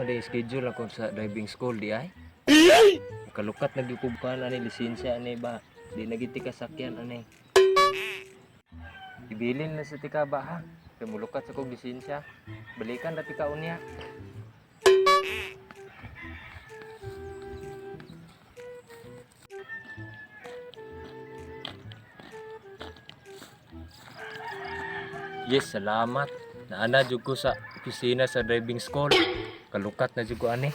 Man di schedule ako sa driving school di ay. Kalukat na gyud ko bukan ani lisensya ani ba. Di na gyud tika sakyan ani. Ibilin na sa tika ba ha. Kay mulukat sa kog lisensya. Balikan ra tika unya. Yes, salamat. Naana jud ko sa opisina sa driving school. Kalukat na jud ko ani.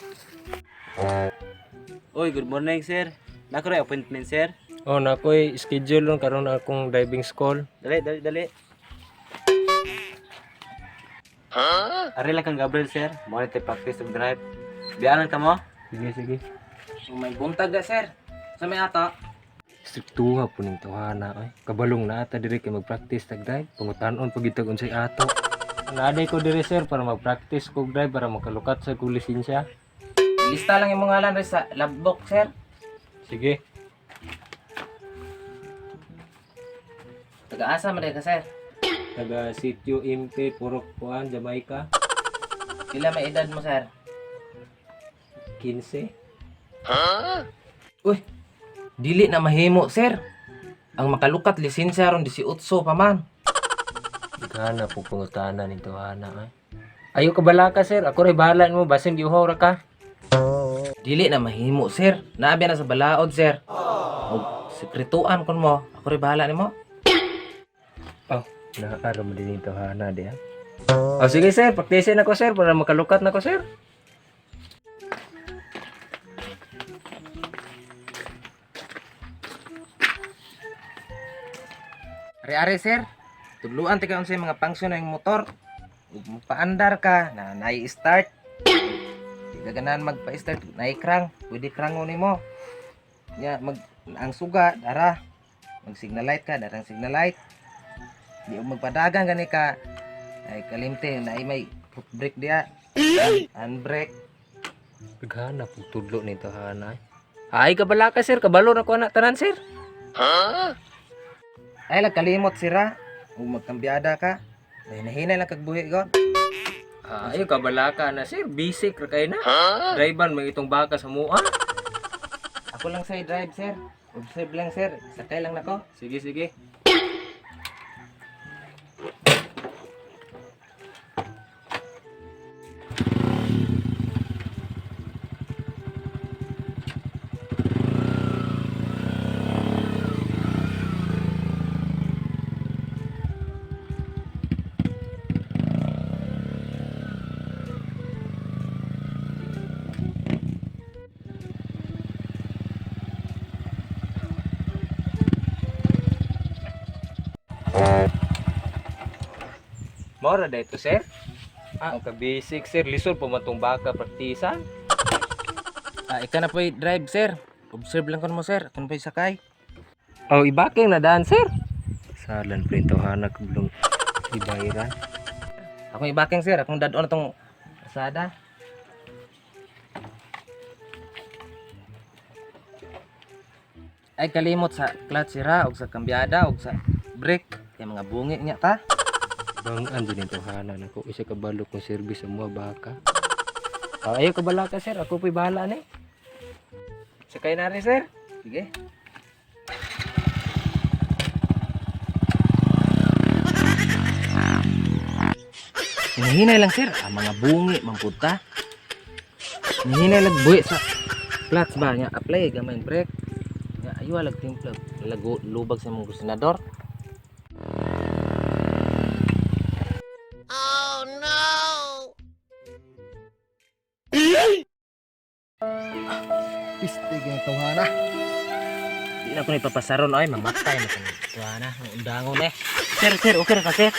Oy, good morning, sir. Nako ray appointment, sir. Oh, nakoy schedule ron karon akong driving school. Dali, dali, dali. Ari lang kang Gabriel, sir. Mo na practice og drive. Biya lang ka mo. Sige, sige. So may buntag da, sir. Sa may ato. Striktuha po ning tawhana oy. Kabalong na ata diri kay mag-practice tag drive. Pangutanon pag itag unsay ato. Naaday ko diri, sir, para mag-practice kog drive para makalukat sa kong lisensya. Lista lang imong ngalan rin sa logbook, sir. Sige. Taga-asa man ka, sir. Taga Sitio MP Purok Puan, Jamaica. Pila may edad mo, sir? 15. Uy, dili na mahimo, sir. Ang makalukat lisensya ron 18 pa man. Gana po pangutana ning tawhana oy. Ayo ka balaka, sir. Ako ray bahala nimo basin giuhaw ra ka. Dili na mahimo, sir. Naabi na sa balaod, sir. Og sekretuan kon mo, ako rin bahala nimo. Oh, naaaram mo din yung tawhana di ha. Oh, sige sir, praktisin ako sir para makalukat na ko, sir. Ari-ari, sir. Tudluan tika unsay mga function ng motor. Ug paandar ka na nai-start. Di ka ganahan magpa-start, nai-crank, pwede crank nimo. Nya mag ang suga dara. Mag signal light ka, darang signal light. Di og magpadagan gani ka ay kalimte na may foot brake diya. Handbrake. Naghanap og tudlo ni tawhana. Ay kabala ka sir, kabalo na ko na tanan, sir. Ay lang kalimot sira. Ug magkambyada ka. Hinahina lang kag buhi god. Ayo kabala ka na sir, basic ra kay na. Driver may itong baka sa mua. Ako lang sa drive, sir. Observe lang, sir. Sakay lang nako. Sige, sige. Mora da ito, sir. Ah, ang ka-basic sir, lisod pa man tong baka praktisan. Ah, ika na po drive, sir. Observe lang kon mo, sir. Ako na po'y sakay. Oh, ibaking na daan, sir. Salan pa yung tawhana kablong ibayran. Akong ibaking, sir. Akong dadon na tong asada. Ay kalimot sa clutch sira og sa kambyada og sa brake kay mga bungi niya ta. Bang ando din tawhana nako isa kabalo kong service sa mga baka. Ah, ayo kabala ka sir, ako po'y bahala ni. Sakay na rin, sir. Sige. Hinahinay lang, sir. Ang mga bungi mamputa. Hinahinay lang buhi sa clutch ba niya. Apply gamay brake. Nya ayo lag timpla. Lago lubag sa mong businador. Piste kay tawhana. Di na ko ni papasaron ay mamatay na kani. Tuwa na, undangon eh. Sir, sir, okay ra ka, sir.